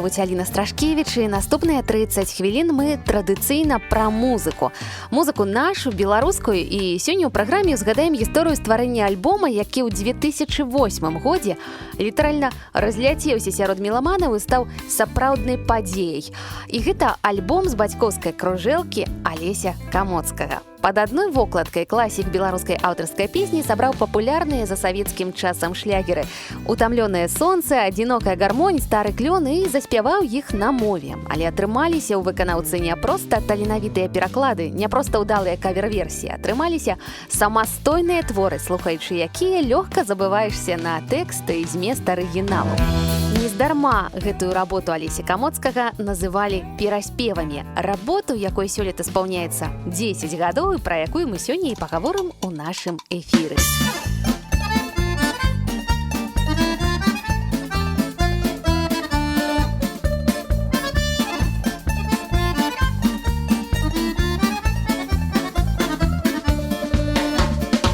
завуць Аліна Страшкевіч, і наступныя 30 хвілін мы традыцыйна пра музыку. Музыку нашу, беларускую, і сёння ў праграме згадаем гісторыю стварэння альбома, які ў 2008 годзе літаральна разляцеўся сярод меламанаў і стаў сапраўднай падзеяй. І гэта альбом «З бацькоўскай кружэлкі» Алеся Камоцкага. Пад адной вокладкай класік беларускай аўтарскай песні сабраў папулярныя за савецкім часам шлягеры: «Утамлёнае сонца», «Адзінокая гармонь», «Стары клён», і заспяваў іх на мове. Але атрымаліся ў выканаўцы не проста таленавітыя пераклады, не проста ўдалыя кавер-версіі, атрымаліся самастойныя творы, слухаючы якія, лёгка забываешся на тэксты і змест арыгіналу. Нездарма гэтую работу Алеся Камоцкага называлі пераспевамі. Работу, якой сёлета спаўняецца 10 гадоў і пра якую мы сёння і пагаворым у нашым эфіры.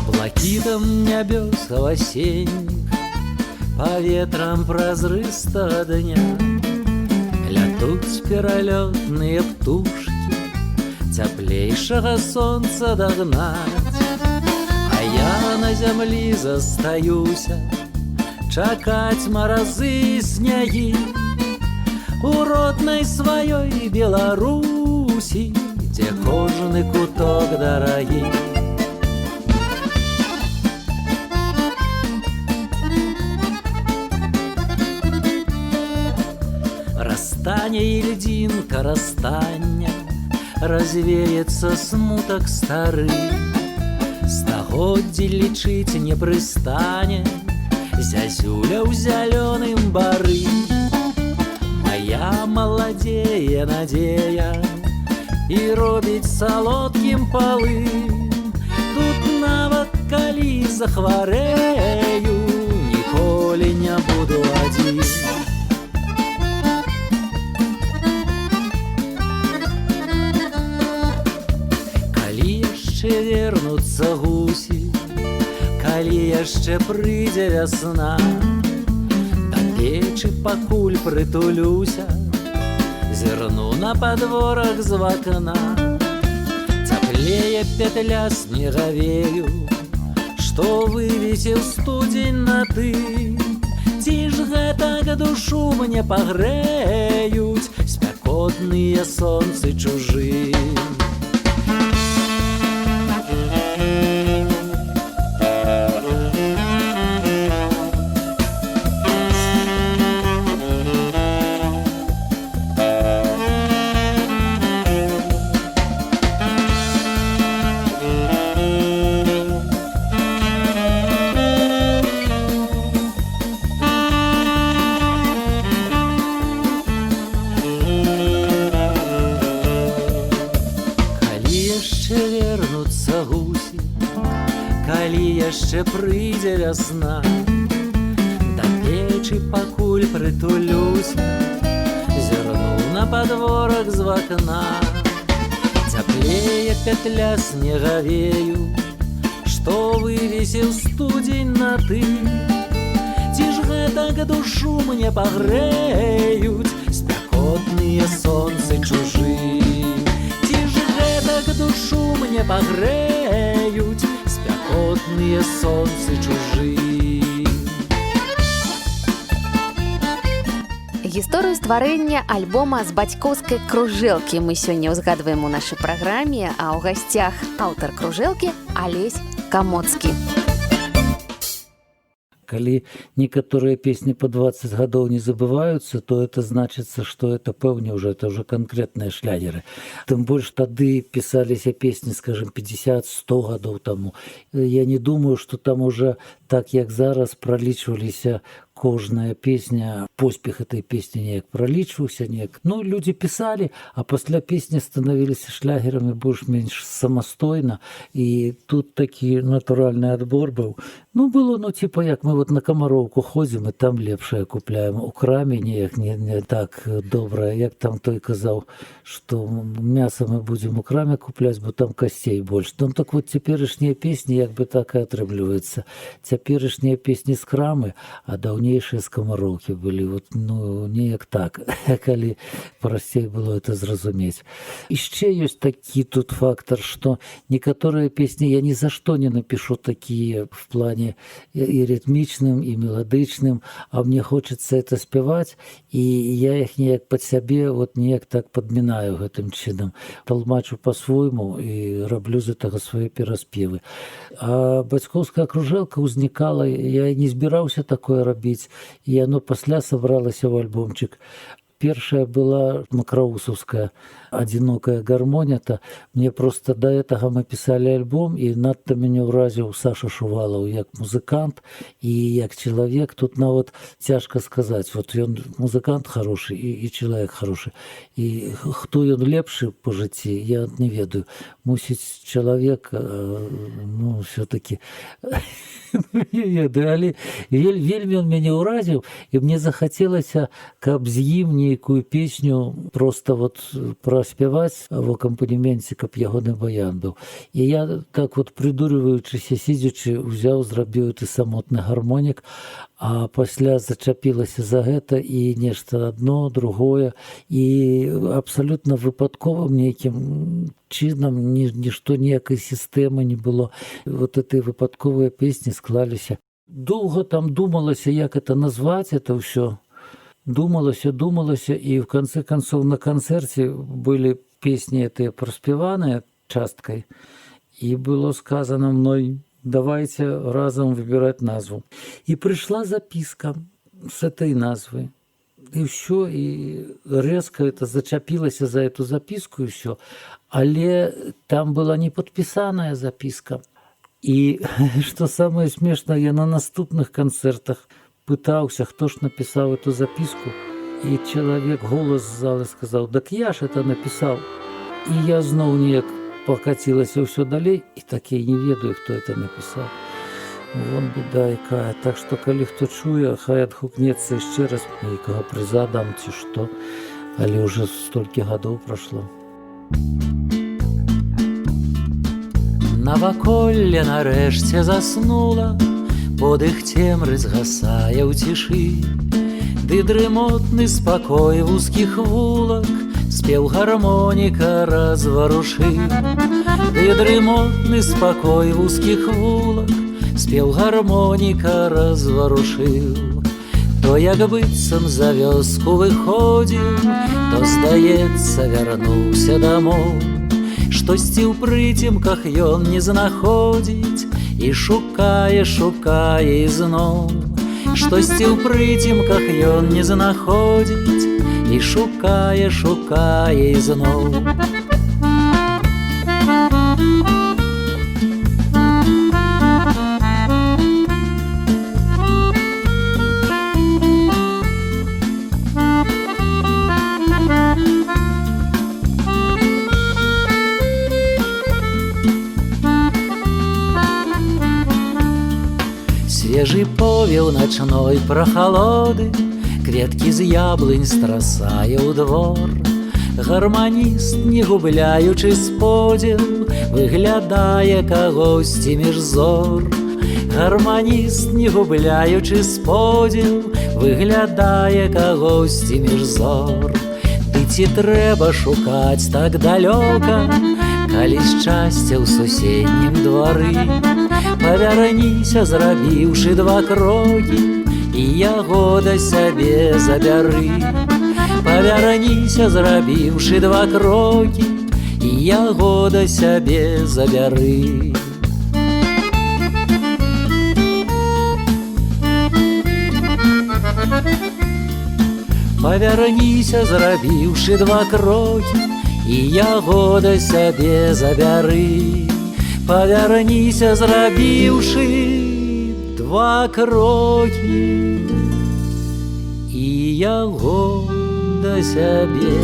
Блакітам нябёсаў асенніх, паветрам празрыстага дня лятуць пералётныя птушкі цяплейшага сонца дагнаць. А я на зямлі застаюся чакаць маразы і снягі у роднай сваёй Беларусі, дзе кожны куток дарагі. Растане і льдзінка растання, развеецца смутак стары, стагоддзі лічыць не прыстане зязюля ў зялёным бары. Мая маладзее надзея і робіць салодкім палы. Тут нават калі захварэю, ніколі не буду адзін. Калі яшчэ вернуцца гусі, калі яшчэ прыйдзе вясна, да печы пакуль прытулюся, зірну на падворак з вакна. Цяплее петля снегавею, што вывесіў студзень на ты. Ці ж гэтак душу мне пагрэюць спякотныя сонцы чужы? Калі яшчэ вернуцца гусі, калі яшчэ прыйдзе вясна, да печы пакуль прытулюся, зірну на падворак з вакна. Цяплее петля снегавею, што вывесіў студзень на ты. Ці ж гэтак душу мне пагрэюць спякотныя сонцы чужы? Ці ж гэтак душу мне пагрэюць спякотныя сонцы чужы? Гісторыю стварэння альбома «З бацькоўскай кружэлкі» мы сёння ўзгадваем у нашай праграме, а ў гасцях аўтар «Кружэлкі» Алесь Камоцкі. Калі некаторыя песні по 20 гадоў не забываюцца, то это значыцца, что это пэўне уже, это уже канкрэтныя шлягеры. Тым больш тады пісаліся песні, скажем, 50-100 гадоў таму. Я не думаю, что там уже так, як зараз, пралічваліся кожная песня, поспех этой песні неяк пралічваўся неяк. Ну, людзі пісалі, а пасля песні станавіліся шлягерамі больш-менш самастойна, і тут такі натуральны адбор быў. Ну, было, ну, типа, як мы вот на Камароўку ходзім і там лепшае купляем. У краме неяк не так добра, як там той казаў, што мяса мы будзем у краме купляць, бо там касцей больш. Ну, так вот, цяперашнія песні як бы так і атрымліваюцца. Цяперашнія песні з крамы, а даўнейшыя Ранейшыя скамароўкі былі, вот, ну, неяк так, калі прасцей было это зразумець. Яшчэ ёсць такі тут фактор, што некаторыя песні я ні за што не напишу такія в плане і рытмічным, і меладычным, а мне хочется это спяваць, і я іх неяк пад сябе вот неяк так падмінаю гэтым чынам, талмачу по-свойму і раблю з гэтага свае пераспевы. А «Бацькоўская кружэлка» ўзнікала, я не збіраўся такое рабіць, і яно пасля сабралася ў альбомчык. Першая была макраусаўская «Одинокая гармоня». То мне просто до этого мы писали альбом, і надта мяне ўразіў Саша Шувалаў як музыкант і як чалавек. Тут нават цяжка сказаць, вот ён музыкант хороший і чалавек хороший, і хто ён лепшы по жыцці, я не ведаю. Мусіць, чалавек, ну, все-таки не ведаю, але вельмі он мяне ўразіў, і мне захацелася, каб з ім нейкую песню просто вот праспяваць в акампанеменце, каб ягоны баян быў. І я так вот, прыдурваючыся, сидзячы, узяў, зрабіў ты «Самотны гармонік», а пасля зачапілася за гэта, і нешта адно другое, і абсалютна выпадковым нейкім чынам, нішто, ніякай сістэмы не было, вот этой выпадковыя песні склаліся. Доўга там думалася, як это назваць, это ўсё думалася, думалася, і в конце концов на канцэрце былі песні гэтыя праспяваныя часткай, і было сказано мной: «Давайте разам выбирать назву». І прыйшла записка с этой назвы, і ўсё, і резко это зачапілася за эту записку, і ўсё. Але там была не падпісаная записка, і что самое смешное, я на наступных канцэртах пытаўся, хто ж напісаў эту записку, і чалавек, голас з залы сказаў: «Дак я ж это напісаў». І я зноў неяк пакацілася ўсё далей, і так я не ведаю, хто это напісаў. Вон беда якая. Так што калі хто чуе, хай адгукнецца яшчэ раз, нейкага прыза дам ці што, але ўжо столькі гадоў прайшло. Наваколле нарэшце заснула, подых цемры згасае ў цішы, ды дрымотны спакой вузкіх вулак спеў гармоніка разварушыў. Ды дрымотны спакой вузкіх вулак спеў гармоніка разварушыў. То як быццам за вёску выходзіў, то, здаецца, вярнуўся дамоў. Штосьці ў прыцемках ён не знаходзіць і шукае, шукае ізноў. Штосьці ў прыцемках ён не знаходзіць і шукае, шукае ізноў. Свежы повеў начной прахалоды кветкі з яблынь страсае ў двор. Гарманіст, не губляючы сподзеў, выглядае кагосьці між зор. Гарманіст, не губляючы сподзеў, выглядае кагосьці між зор. Ды ці трэба шукаць так далёка, калі шчасце ў суседнім двары? Павярніся, зрабіўшы два крокі, і яго да сябе забяры. Павярніся, зрабіўшы два крокі, і яго да сябе забяры. Павярніся, зрабіўшы два крокі, і яго да сябе забяры. Павярніся, зрабіўшы два крокі, і яго да сябе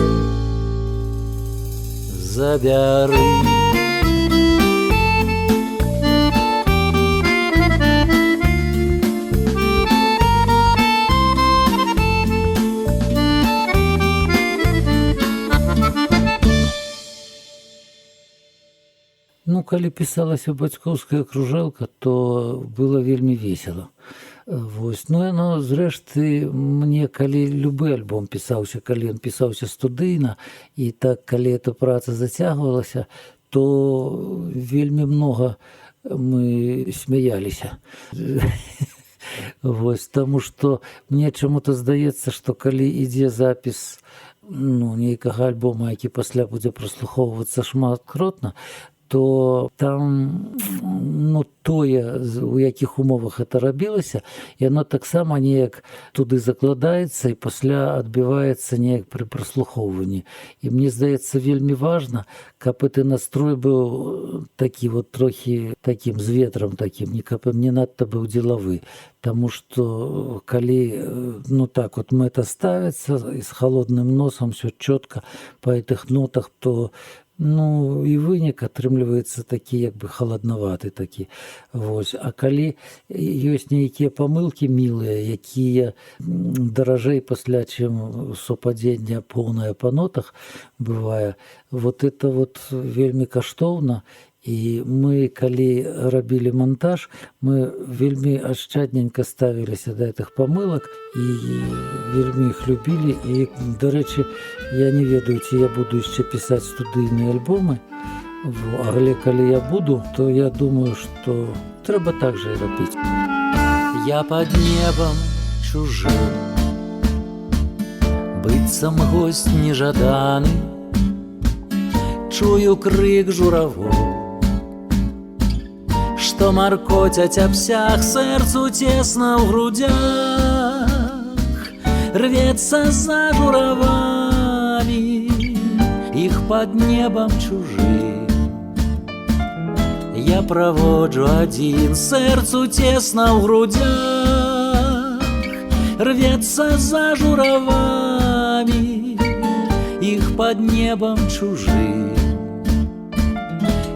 забяры. Ну, калі пісалася «Бацькоўская кружэлка», то было вельмі весела. Вось. Ну, яно, зрэшты, мне калі любы альбом пісаўся, калі ён пісаўся студыйна, і так, калі эта праца зацягвалася, то вельмі многа мы смяяліся. Вось, таму што мне чаму-то здаецца, што калі ідзе запіс, ну, нейкага альбома, які пасля будзе праслухоўвацца шматкротна, то там, ну, тое, у якіх умовах это рабілася, яно таксама неяк туды закладаецца і пасля адбіваецца неяк пры праслухоўванні. І мне здаецца, вельмі важна, каб гэты настрой быў такі вот трохі такім з ветрам такім, не каб не надта быў дзелавы. Таму што калі, ну, так вот мэта ставіцца і з холодным носам все чётко по этих нотах, то, ну, і вынік атрымліваецца такі як бы халаднаваты такі. Вось. А калі ёсць нейкія памылкі мілыя, якія даражэй пасля, чым супадзенне поўнае па нотах бывае, вот это вот вельмі каштоўна. І мы, калі рабілі мантаж, мы вельмі ашчадненька ставіліся да гэтых памылак і вельмі іх любілі. І, дарэчы, я не ведаю, ці я буду яшчэ пісаць студыйныя альбомы. Во, але калі я буду, то я думаю, што трэба так жа і рабіць. Я под небом чужим, быццам гость нежаданы, чую крык журавоў, што маркоцяць аб сях, сэрцу цесна ў грудях, рвецца за журавамі, іх под небом чужым. Я праводжу адзін, сэрцу цесна ў грудях, рвецца за журавамі, іх под небом чужым.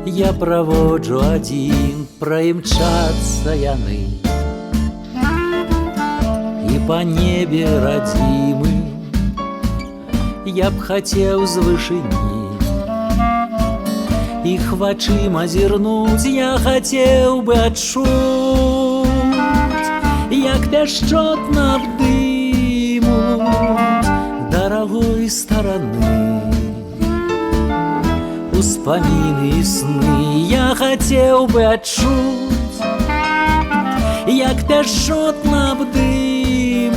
Я праводжу адзін, праімчацца яны і па небе радзімы я б хацеў з вышыні іх вачыма зірнуць, я хацеў бы адчуць, як пяшчотна абдымуць дарагой стараны успаміны і сны. Я хацеў бы адчуць, як пяшчотна абдымуць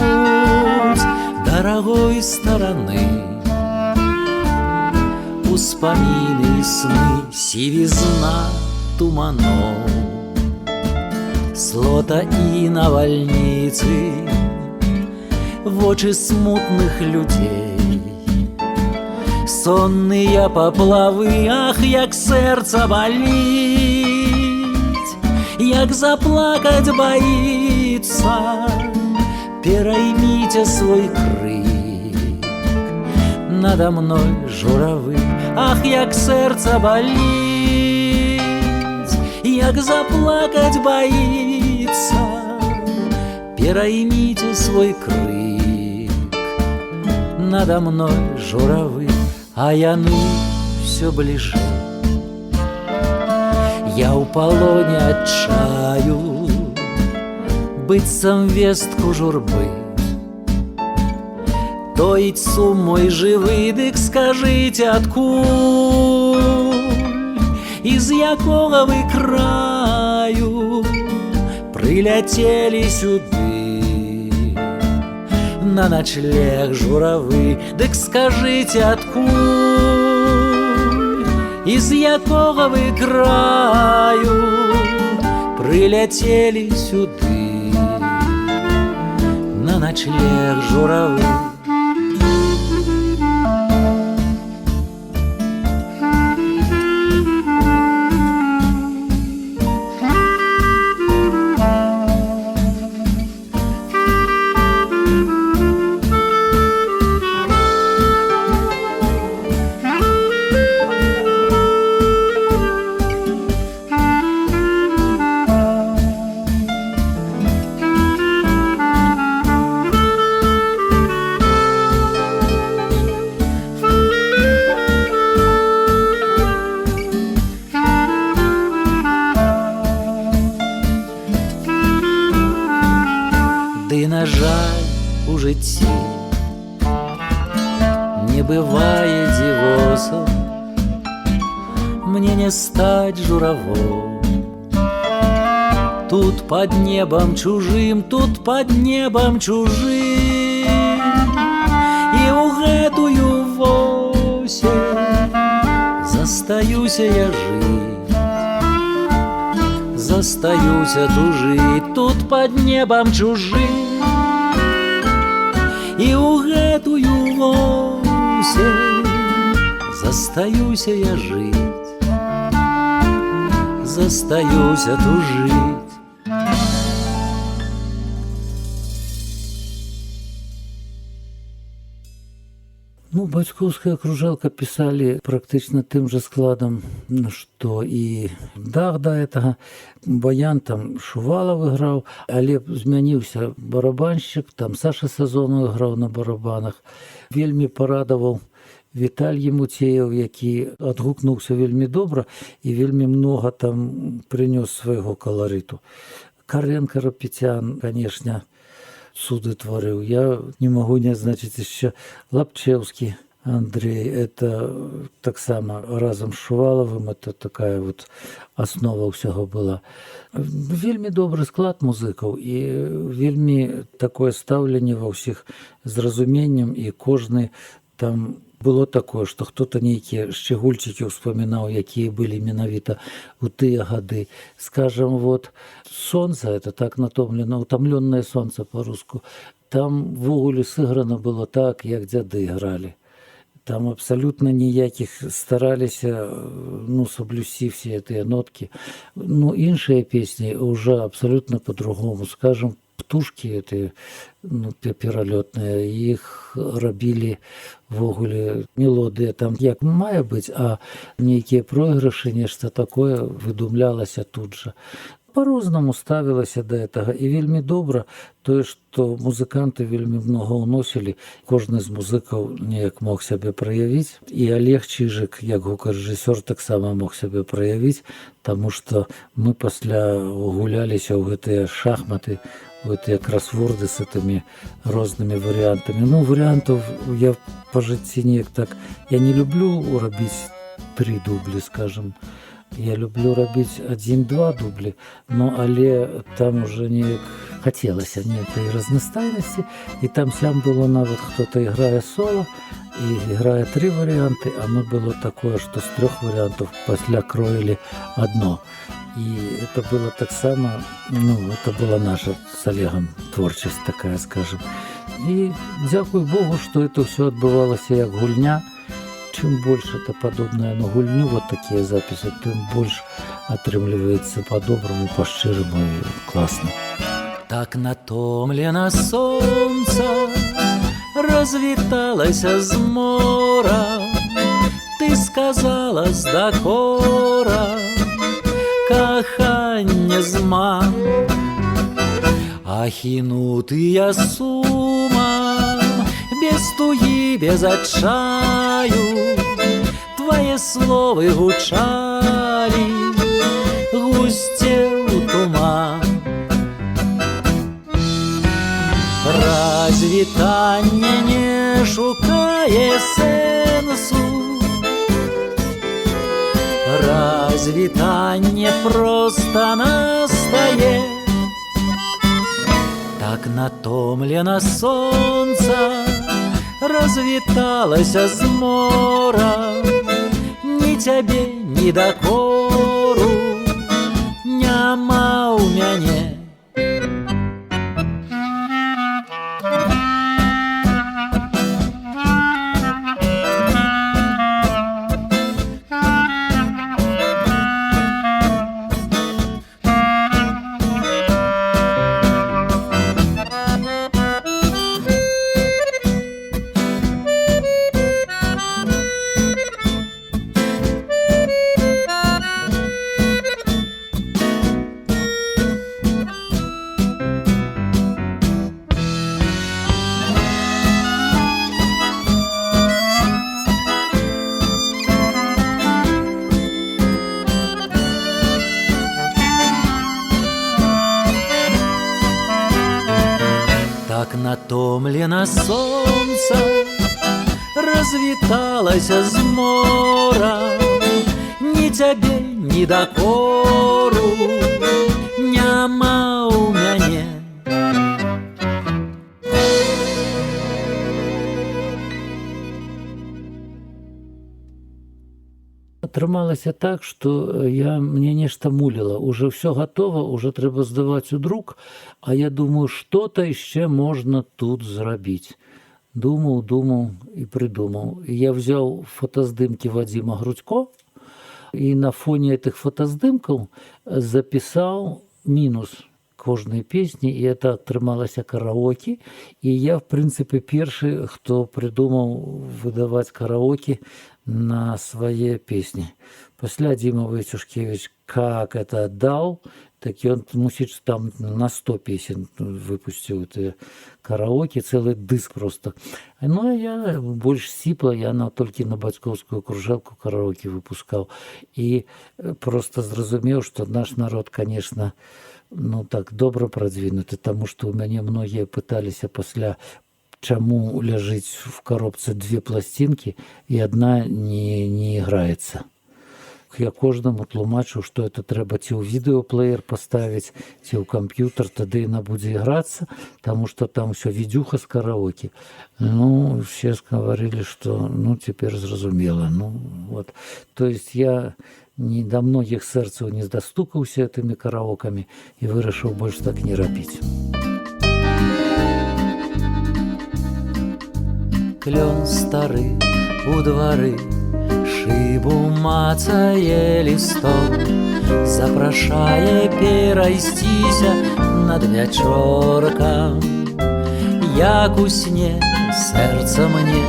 дарагой стараны успаміны і сны. Сівізна туманоў, слота і навальніцы, вочы смутных людзей, сонныя паплавы, ах, як сэрца баліць, як заплакаць баіцца, перайміце свой крык надо мной, журавы, ах, як сэрца баліць, як заплакаць баіцца, перайміце свой крык надо мной, журавы, а яны все бліжэй. Я ў палоне адчаю, быццам вестку журбы тоіць сум мой жывы, дык скажыце, адкуль, з якога вы краю прыляцелі сюды на начлег, журавы, дык скажыце, адкуль, з якога вы краю прыляцелі сюды на начлег, журавы. жыцці не бывае дзівосаў, мне не стаць журавом. Тут под небом чужым, тут под небом чужым, і ў гэтую восень застаюся я жыць, застаюся тужыць, тут под небом чужым, і ў гэтую восень застаюся я жыць, застаюся тужыць. Ну, «Бацькоўская кружэлка» пісалі практычна тым жа складам, што і «Дах» да этого. Баян там Шувалаў іграў, але змяніўся барабаншчык, там Саша Сазонаў іграў на барабанах. Вельмі парадаваў Віталь Емуцееў, які адгукнуўся вельмі добра і вельмі многа там прынёс свайго каларыту. Карэн Карапецян, конечно, цуды тварыў. Я не магу не адзначыць яшчэ Лапчэўскі Андрей. Это таксама разам з Шувалавым, это такая вот аснова ўсяго была. Вельмі добры склад музыкаў і вельмі такое стаўленне ва ўсіх з разуменнем, і кожны там было такое, што кто-то нейкія шчыгульчыкі ўспамінаў, якія былі менавіта ў тыя гады. Скажем, вот «Солнце», это так натомлена, «Утомленное солнце» по-руску. Там увогуле сыграна было так, як дзяды гралі. Там абсалютна ніякіх стараліся, ну, соблюсці все гэтыя ноткі. Ну, іншыя песні уже абсалютна по-другому. Скажем, «Птушки» эти, ну, пералётныя, іх рабілі увогуле, мелодыя там як мае быць, а нейкія пройгрышы, нешта такое выдумлялася тут жа. По-рознаму ставілася да этого, і вельмі добра тое, што музыканты вельмі многа ўносілі, кожны з музыкаў неяк мог сябе праявіць, і Олег Чыжык як гукарэжысёр таксама мог сябе праявіць, таму што мы пасля гуляліся ў гэтыя шахматы, у гэтыя красворды с этими рознымі варыянтамі. Ну, варыянтаў я па жыцці неяк так, я не люблю рабіць тры дублі, скажем. Я люблю рабіць адзін-два дублі, но але там уже неяк хацелася нейкай разнастайнасці, і там сям было нават хто-то іграе соло і іграе тры варыянты, а мы было такое, што з трох варыянтаў пасля кроілі адно. І это было таксама, ну, это была наша с Олегом творчасць такая, скажем. І дзякуй Богу, што это ўсё адбывалася як гульня. Чым больш это падобнае на гульню, вот такія запісы, тым больш атрымліваецца по-добраму, па-шчыраму і класна. Так натомлена солнце развіталася з мора, ты сказала з дакора, каханне зман, ахінутыя сумам, без тугі, без адчаю, твае словы гучалі, гусцеў туман. Развітанне не шукае сэнсу, развітанне проста настае. Так натомлена сонца развіталася з мора, ні цябе, ні дакору няма ў мяне. Натомлена сонца развіталася з мора, ні цябе, ні дакору няма ў мяне. Атрымалася так, што мне нешта муліла. Уже всё готово, уже трэба здаваць у друк, а я думаю, что-то яшчэ можна тут зрабіць. Думаў, думаў і прыдумаў. Я взяў фотаздымкі Вадзіма Грудько і на фоне этих фотаздымкаў запісаў мінус кожнай песні, і это атрымалася караоке. І я, в прынцыпе, першы, хто прыдумаў выдаваць караоке на свае песні. Пасля Дима Вайцюшкевич как это дал, так ён мусіць там на 100 песен выпусціў это караоке, целый дыск просто. Ну, а я больш сіпла, я толькі на бацькоўскую кружэлку караоке выпускаў. І просто зразумеў, што наш народ, конечно, так добра прадвінуты, таму што ў мяне многія пыталіся пасля, чаму ляжыць в коробцы две пласцінкі і адна не іграецца. Я кожнаму тлумачыў, што это трэба ці ў відэоплеер паставіць, ці ў камп'ютар, тады яна будзе іграцца, таму што там всё відюха з караоке. Все гаварылі, што, цяпер зразумела. То есть я не да многіх сэрцаў не дастукаўся этими караокамі і вырашыў больш так не рабіць. Клён стары у двары шыбу мацае лістом, запрашае перайсціся над вячоркам. Як у сне сэрца мне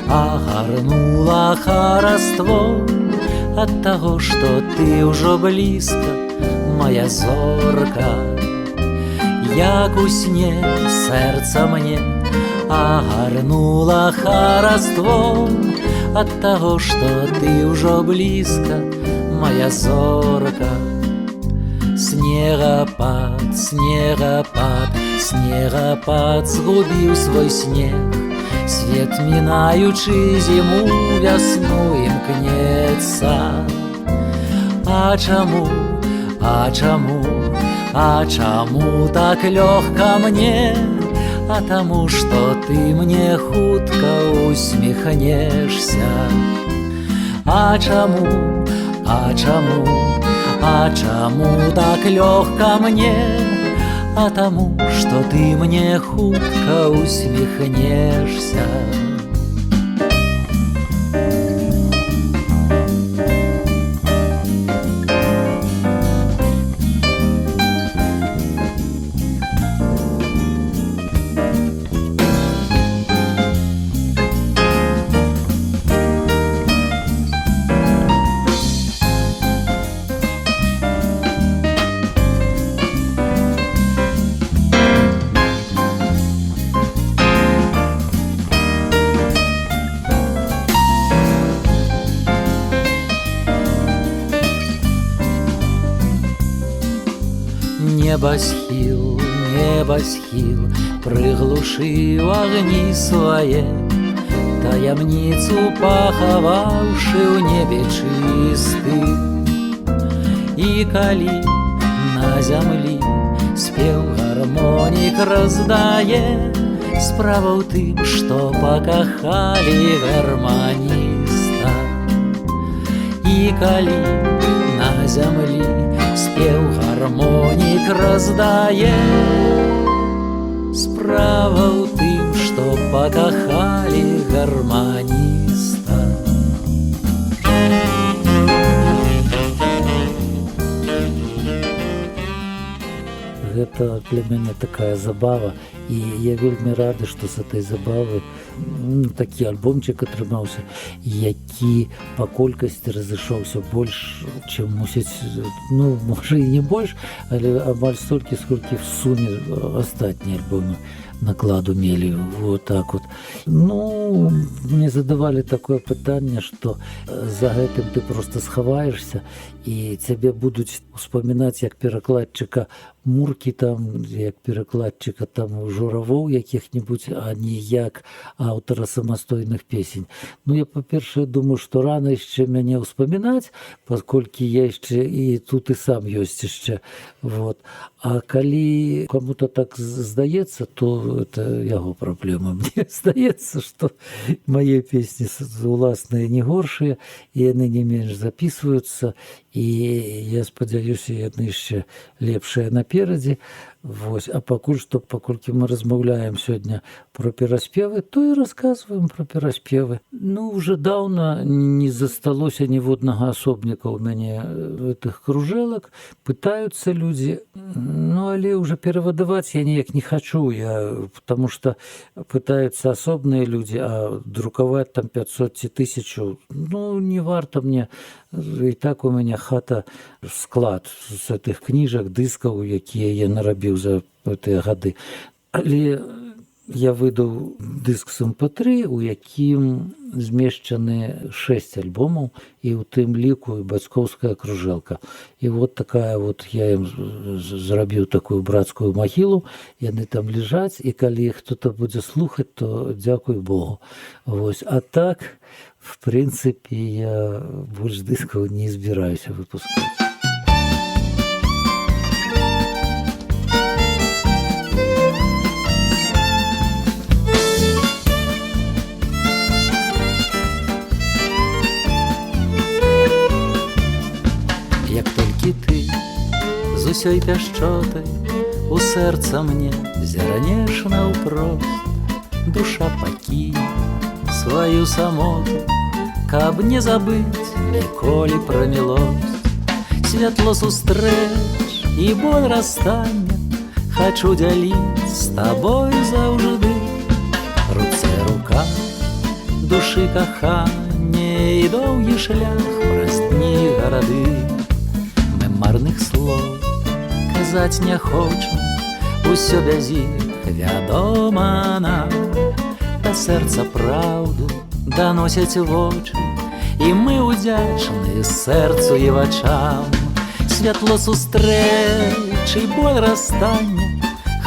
агарнула хараство ад таго, што ты ўжо блізка, моя зорка. Як у сне сэрца мне агарнула хараство ад таго, што ты ўжо блізка, моя зорка. Снегапад, снегапад, снегапад згубіў свой снег. Свет, мінаючы зіму, вясну імкнецца. А чаму, а чаму, а чаму так лёгка мне? А таму, што ты мне хутка усміхнешся. А чаму, а чаму, а чаму так лёгка мне? А таму, што ты мне хутка усміхнешся. Небасхіл, небасхіл, прыглушыў агні свае, таямніцу пахаваўшы ў небе чысты. І калі на зямлі спеў гармонік раздае, справа ў тым, што пакахалі гарманіста. І калі на зямлі спеў гармонік раздае, справа ў тым, што пакахалі гарманіста. Гэта для мяне такая забава, і я вельмі рады, што з этой забавы, такі альбомчык атрымаўся, які па колькасці разышоўся больш, чым мусіць, можа і не больш, але амаль столькі, сколькі в суме астатнія альбомы накладу мелі. Вот так вот. Мне задавалі такое пытанне, што за гэтым ты просто схаваешся і цябе будуць успамінаць як перакладчыка Муркі там, як перакладчыка там Журавоў якіх-небудзь, а не як аўтара самастойных песень. Ну, я, па-першае, думаю, што рана яшчэ мяне ўспамінаць, паколькі я яшчэ і тут і сам ёсць яшчэ. Вот. А калі кому-то так здаецца, то это яго праблема. Мне здаецца, што мае песні уласныя не горшыя, і яны не менш записываюцца, і я спадзяюся, яны яшчэ лепшыя наперадзе. Вось. А пакуль што, паколькі мы размаўляем сёння про пераспевы, то і расказваем про пераспевы. Ну, уже даўно не засталося ніводнага асобніка ў мяне гэтых кружэлак. Пытаюцца людзі, ну, але уже перавыдаваць я неяк не хачу, я, потому что пытаюцца асобныя людзі, а друкаваць там 500 ці 1000, ну, не варта мне. І так у мяне хата склад з гэтых кніжак, дыскаў, якія я нарабіў за гэтыя гады. Але я выдаў дыск з MP3, у якім змешчаны 6 альбомаў, і ў тым ліку і «Бацькоўская кружэлка». І вот такая вот я ім зрабіў такую брацкую магілу, яны там ляжаць, і калі кто-то будзе слухаць, то дзякуй Богу. Вось. А так, в прынцыпе, я больш дыскаў не збіраюся выпускаць. Як толькі ты з усёй пяшчотай у сэрца мне зіранеш наўпрост, душа пакіне сваю самоту, каб не забыць ніколі пра мілосць. Святло сустрэч і боль расстання хачу дзяліць з табой заўжды. Руцэ рука, душы каханне і доўгі шлях праз дні, гарады. Мы марных слоў казаць не хочам, усё без іх вядома нам. Да сэрца праўду даносяць вочы, і мы ўдзячны сэрцу і вачам. Святло сустрэч і боль расстання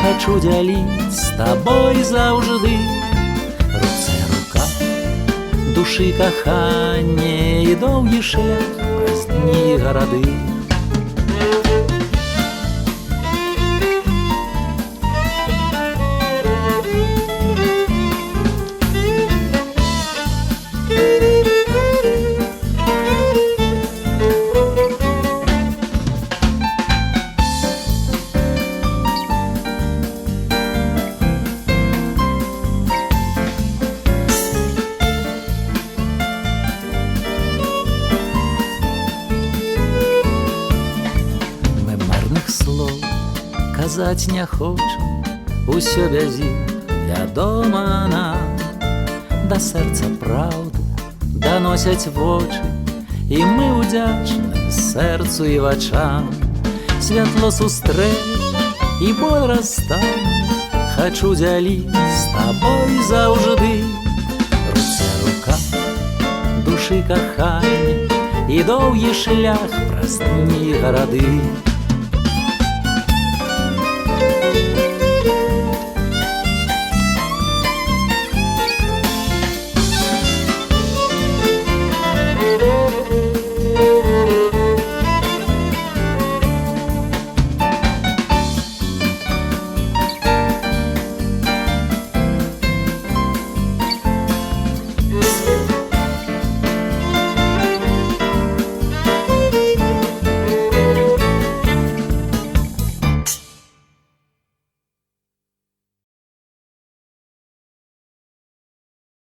хачу дзяліць з табой заўжды. Руцэ рука, душы каханне і доўгі шлях праз дні, гарады. Мы марных слоў казаць не хочам, усё без іх вядома нам. Да сэрца праўду даносяць вочы, і мы ўдзячны сэрцу і вачам. Святло сустрэч і боль расстання хачу дзяліць з табой заўжды. Руцэ рука, душы каханне і доўгі шлях праз дні, гарады.